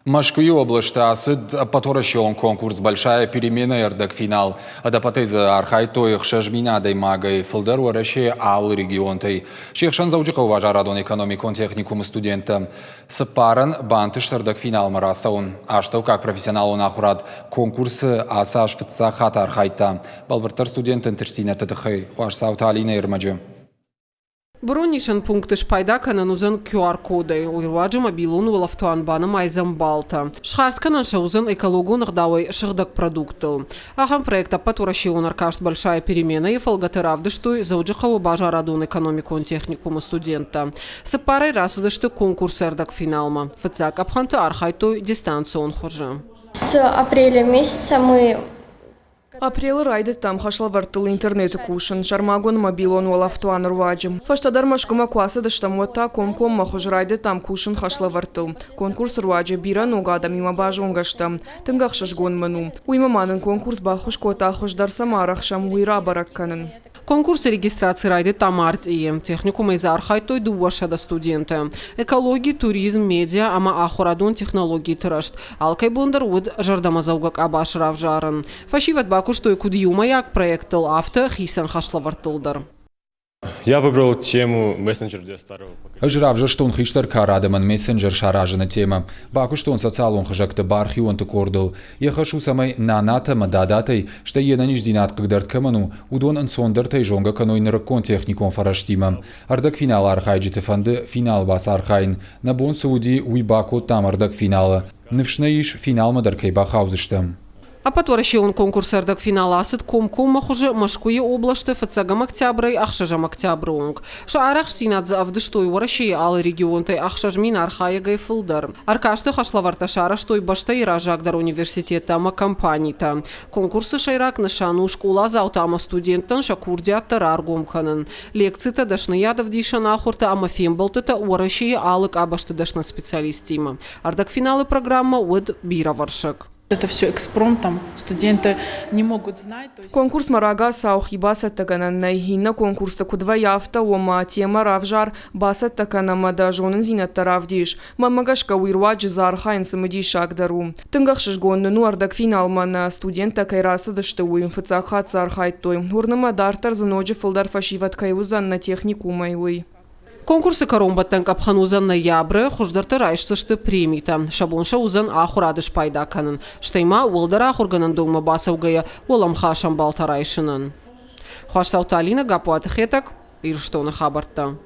Мӕскуыйы областы ацыд ӕппӕтуӕрӕсеон конкурс «Большая перемена»-йы ӕрдӕгфинал. Ӕдӕппӕтӕй дзы архайдтой 6000 адӕймагӕй фылдӕр Уӕрӕсейы алы регионтӕй. Се хсӕн Дзӕуджыхъӕуы базарадон-экономикон техникумы студенттӕ. Цыппарӕн бантыст ӕрдӕгфиналмӕ рацӕуын. Астӕуккаг профессионалон ахуырад конкурсы ацы аз фыццаг хатт архайдта. Бӕлвырддӕр студентты ӕнтыстдзинӕдты тыххӕй Хуасдзауты Алинӕйы ӕрмӕджы. Бронисӕн пункты спайда кӕнӕн уыдзӕн QR-кодӕй, уый руаджы мобилон уӕлӕфтуан банымайдзӕн баллтӕ. Схардз кӕнӕн сӕ уыдзӕн экологон ӕгъдауӕй сыгъдӕг продукттыл. Ахӕм проект ӕппӕтуӕрӕсеон ӕркаст «Большая перемена»-йы фӕлгӕты равдыстой Дзӕуджыхъӕуы базарадон-экономикон техникумы студенттӕ. Цыппарӕй рацыдысты конкурсы ӕрдӕгфиналмӕ. Фыццаг къӕпхӕнты архайдтой дистанцион хуызы. С апреля месяца мы Апрелы райдыдтам хӕслӕвӕрдтыл интернеты кусын, сӕрмагонд мобилон уӕлӕфтуаны руаджы. Фӕстӕдӕр Мӕскуымӕ куы ацыдыстӕм, уӕд та комкоммӕ хуыз райдыдтам кусын хӕслӕвӕрдтыл. Конкурсы руаджы бирӕ ног адӕмимӕ базонгӕ стӕм. Тынг ӕхсызгон мын у. Уыимӕ ма нын конкурс баххуыс кодта, хуыздӕр цӕмӕ арӕхсӕм, уый рабӕрӕг кӕнын. Конкурсы регистраци райдыдта мартъийы. Техникумӕй дзы архайдтой 200 студенты. Экологи, туризм, медиа ӕмӕ ахуырадон технологиты рӕзт алкӕй бон дӕр уыд зӕрдӕмӕдзӕугӕ къабаз равзарын. Фӕсивӕд бакуыстой куыд иумӕйаг проекттыл, афтӕ хицӕн хӕслӕвӕрдтыл дӕр. Я выбрал тему мессенджер для старого поколения. Ӕз равзӕрстон хистӕр кары адӕмӕн мессенджер саразыны темӕ. Бакуыстон социалон хызӕгты бархионты къордыл. Йӕ хӕс у, цӕмӕй нанатӕ ӕмӕ дадатӕй, стӕй йе нӕниздзинад хъыгдӕрд кӕмӕн у, уыдон ӕнцондӕртӕй зонгӕ кӕной нырыккон техникон фӕрӕзтимӕ. Ӕрдӕгфиналы архайджыты фӕнды финалы бацархайын. Нӕ бон цы уыди, уый бакодтам ӕрдӕгфиналы. Ныфс нӕ ис, финалмӕ дӕр кӕй бахаудзыстӕм. Ӕппӕтуӕрӕсеон конкурсы ӕрдӕгфинал ацыд комкоммӕ хуызы Мӕскуыйы областы фыццӕгӕм октябрӕй ӕхсӕзӕм октябры онг. Сӕ арӕхстдзинад дзы ӕвдыстой Уӕрӕсейы алы регионтӕй 6000 архайӕгӕй фылдӕр. Ӕркасты хӕслӕвӕрдтӕ сарӕзтой бӕстӕйы раззагдӕр университеттӕ ӕмӕ компанитӕ. Конкурсы сӕйраг нысан у скъоладзаутӕ ӕмӕ студенттӕн сӕ курдиаттӕ раргом кӕнын. Лекцитӕ, дӕсныйадӕвдисӕн ахуыртӕ ӕмӕ фембӕлдтытӕ Уӕрӕсейы алы къабӕзты дӕсны специалисттимӕ. Ӕрдӕгфиналы программӕ уыд бирӕвӕрсыг. Это все экспромтом, студенты не могут знать. Конкурсмӕ рагацау хи бацӕттӕгӕнӕн нӕй. Иннӕ конкурсты куыд вӕййы, афтӕ, ома, темӕ равзар, бацӕттӕ кӕн ӕмӕ дӕ зонындзинӕдтӕ равдис. Мӕнмӕ гӕсгӕ, уый руаджы дзы архайын цымыдисагдӕр у. Тынг ӕхсызгон нын у, ӕрдӕгфиналмӕ нӕ студенттӕ кӕй рацыдысты, уый. Фыццаг хатт дзы архайдтой. Уырны мӕ, дарддӕр дзы ноджы фылдӕр фӕсивӕд кӕй уыдзӕн нӕ техникумӕй, уый. Конкурсы кӕронбӕттӕн къӕпхӕн уыдзӕн ноябры, хуыздӕртӕ райсдзысты премитӕ. Сӕ бон сӕ уыдзӕн ахуырады спайда кӕнын, стӕй ма уӕлдӕр ахуыргӕнӕндонмӕ бацӕугӕйӕ уӕлӕмхасӕн баллтӕ райсынӕн. Хуасдзауты Алинӕ, Гаппуаты Хетӕг, Ирыстоны хабӕрттӕ.